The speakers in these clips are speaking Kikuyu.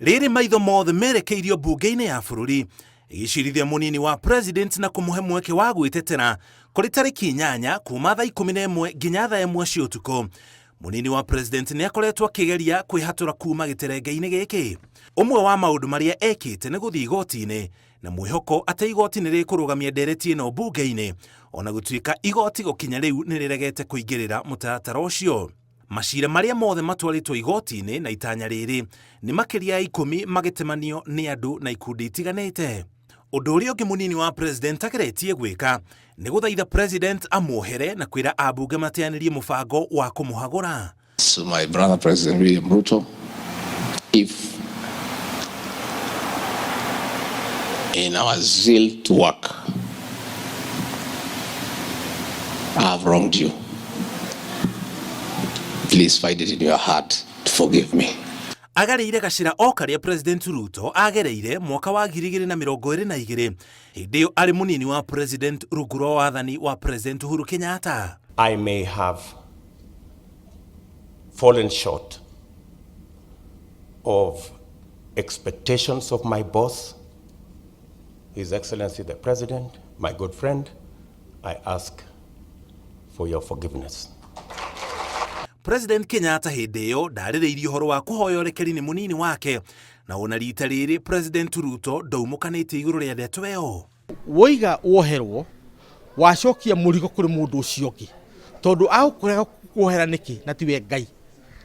Rĩrĩ maitho mothe merekeirio mbunge-inĩ ya bũrũri ĩgĩcirithia mũnini wa president na kũmũhe mweke wa gwĩtetera kũrĩ tarĩki 8 kuma thaa 11 nginya thaa 1 cia ũtukũ. Mũnini wa president nĩ akoretwo akĩgeria kwĩhatũra kuma gĩterenge-inĩ gĩkĩ. Ũmwe wa maũndũ marĩa ekĩte nĩ gũthiĩ igoti-inĩ na mwĩhoko atĩ igoti nĩ rĩkũrũgamia ndereti ĩno mbunge-inĩ, ona gũtuĩka igoti gũkinya rĩu nĩ rĩregete kũingĩrĩra mũtaratara ũcio. Macira marĩa mothe matwarĩtwo igoti-inĩ na itanya rĩrĩ nĩ makĩria ya 10 magĩtemanio nĩ andũ na ikundi itiganĩte. Ũndũ ũrĩa ũngĩ mũnini wa president ageretie gwĩka nĩ gũthaitha president amuohere na kwĩra ambunge mateanĩrie mũbango wa kũmũhagũra. To my brother President William Ruto, if in our zeal to work I have wronged you, please find it in your heart to forgive me. Agereire gacĩra o karĩa President Ruto agereire mwaka wa 2022 hĩndĩ ĩyo arĩ mũnini wa President rungu rwa wathani wa President Uhuru Kenyatta. I may have fallen short of expectations of my boss, His Excellency the President, my good friend. I ask for your forgiveness. President Kenyatta hĩndĩ ĩyo ndarĩrĩirie ũhoro wa kũhoya ũrekeri nĩ mũnini wake, na ona rita rĩrĩ President Ruto ndaumũkanĩtie igũrũ rĩa ndeto ĩyo. Woiga woherwo, wacokia mũrigo kũrĩ mũndũ ũcio ũngĩ, tondũ agũkũrega kuohera nĩkĩ na tiwe Ngai,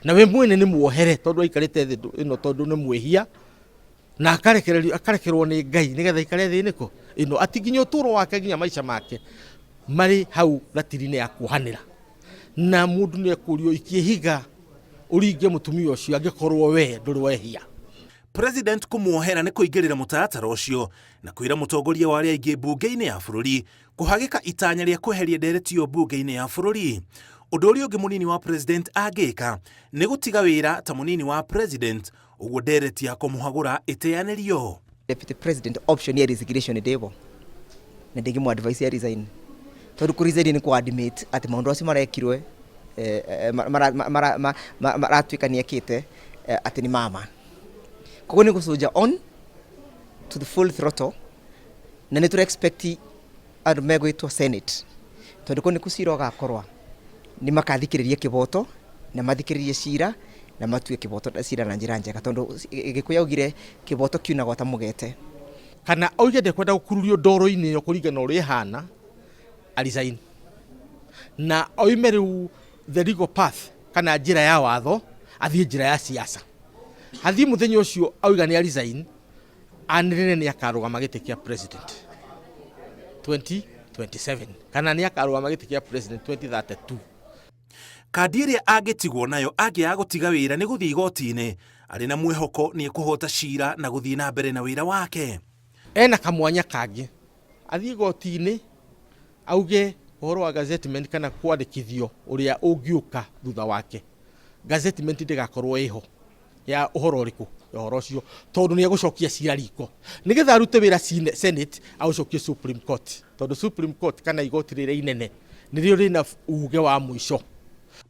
na we mwene nĩ muohere tondũ aikarĩte thĩ ĩno tondũ nĩ mwĩhia, na akarekererio akarekerwo nĩ Ngai nĩgetha aikare thĩ ĩnĩkũ ĩno, ati nginya ũtũũro wake nginya maica make marĩ hau ratiri-inĩ ya kuohanĩra. Na mũndũ nĩ ekũrio ikie ihiga ũringe mũtumia ũcio angĩkorwo we ndũrĩ wehia. President kũmuohera nĩ kũingĩrĩra mũtaratara ũcio na kwĩra mũtongoria wa arĩa aingĩ mbunge-inĩ ya bũrũri kũhagĩka itanya rĩa kweheria ndereti ĩyo mbunge-inĩ ya bũrũri. Ũndũ ũrĩa ũngĩ mũnini wa president angĩka nĩ gũtiga wĩra ta mũnini wa president, ũguo ndereti ya kũmũhagũra ĩteanĩrio. Deputy President option ya resignation ndĩbo na ndĩngĩmũ advice ya resign tondũ kũ resign nĩ kũ admit atĩ maũndũ acio marekirwe maratuĩka nĩ ekĩte atĩ nĩ mama. Koguo nĩ gũcũnja on to the full throttle na nĩ tũra expect andũ megwĩtwo Senate tondũ kũu nĩkuo cira ũgakorwa, nĩ makathikĩrĩria kĩboto na mathikĩrĩrie cira na matue kĩboto cira na njĩra njega tondũ Gĩkũyũ augire kĩboto kiunagwo ta mũgete. Kana oige ndekwenda gũkururio ndoro-inĩ ĩyo kũringana na ũrĩa ĩhana, a resign na oime rĩu the legal path kana njĩra ya watho athiĩ njĩra ya siasa. Athiĩ mũthenya ũcio auga nĩ a resign, anĩrĩre nĩ akarũgama gĩtĩ kĩa president 2027 kana nĩ akarũgama gĩtĩ kĩa president 2032. Kandi ĩrĩa angĩtigwo nayo angĩaga gũtiga wĩra nĩ gũthiĩ igoti-inĩ arĩ na mwĩhoko nĩ ekũhota cira na gũthiĩ na mbere na wĩra wake. Ena kamwanya kangĩ, athiĩ igoti-inĩ auge ũhoro wa gazettement kana kwandĩkithio ũrĩa ũngĩũka thutha wake. Gazettement ndĩgakorwo ĩho ya ũhoro ũrĩkũ, ya ũhoro ũcio, tondũ nĩ egũcokia cira riko nĩgetha arute wĩra Senate aũcokie Supreme Court, tondũ Supreme Court kana igoti rĩrĩa inene nĩrĩo rĩna uge wa mũico.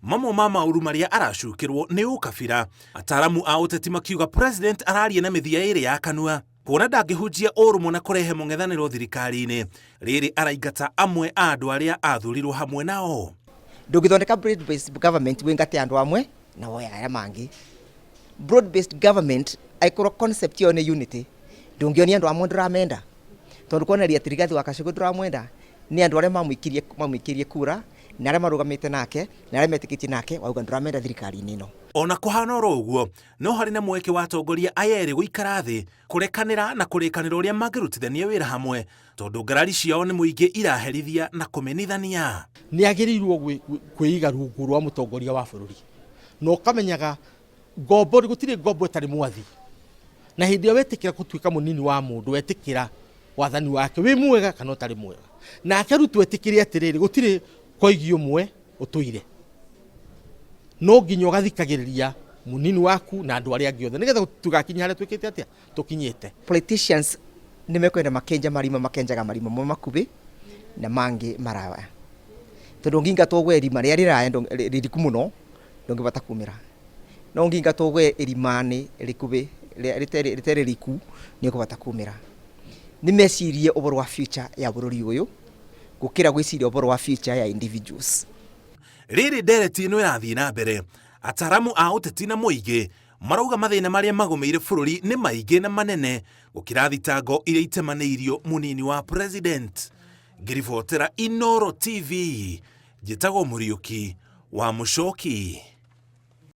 Mamwe ma maũru marĩa aracukĩrwo nĩ ũkabira. Ataramu a ũteti makiuga president araria na mĩthia ĩrĩ ya kanua kuona ndangĩhunjia ũrũmwe na kũrehe mũng'ethanĩro thirikari-inĩ, rĩrĩ araingata amwe a andũ arĩa athurirwo hamwe nao. Ndũngĩthondeka broad based government wĩngate andũ amwe na woe arĩa mangĩ. Broad based government angĩkorwo concept ĩyo nĩ unity, ndũngĩonia andũ amwe ndũramenda, tondũ kuonereria atĩ Rigathĩ wa Gachagua ndũramwenda, nĩ andũ arĩa mamũikĩrie kura na arĩa marũgamĩte nake na arĩa metĩkĩtie nake wauga ndũramenda thirikari-inĩ ĩno. Ona kũhana oro ũguo, no harĩ na mweke wa atongoria aya erĩ gũikara thĩ, kũrekanĩra na kũrĩkanĩra ũrĩa mangĩrutithania wĩra hamwe, tondũ ngarari ciao nĩ mũingĩ iraherithia na kũmenithania. Nĩ agĩrĩirwo kwĩiga rungu rwa mũtongoria wa bũrũri, na ũkamenyaga ngombo, gũtirĩ ngombo ĩtarĩ mwathi, na hĩndĩ ĩrĩa wetĩkĩra gũtuĩka mũnini wa mũndũ, wetĩkĩra wathani wake wĩ mwega kana ũtarĩ mwega. Nake Ruto etĩkĩre atĩrĩrĩ, gũtirĩ koigi ũmwe ũtũire, no nginya ũgathikagĩrĩria mũnini waku na andũ arĩa angĩ othe nĩgetha tũgakinya harĩa twĩkĩte atĩa, tũkinyĩte. Politicians nĩ mekwenda makenja marima, makenjaga marima mamwe makuhĩ na mangĩ maraya, tondũ ũngĩingatwo ũgwe irima rĩrĩa rĩraya rĩriku mũno ndũngĩbota kumĩra, no ũngĩingatwo ũgwe irima-inĩ rĩkuhĩ rĩtarĩ riku nĩ ũkũhota kumĩra. Nĩ mecirie ũhoro wa future ya bũrũri ũyũ gũkĩra gwĩciria ũhoro wa future ya individuals. Rĩrĩ ndereti ĩno ĩrathiĩ na mbere, ataramu a ũteti na mũingĩ marauga mathĩna marĩa magũmĩire bũrũri nĩ maingĩ na manene gũkĩra thitango iria itemanĩirio mũnini wa president. Ngĩribotera Inooro TV, njĩtagwo Mũriũki wa Mũcoki.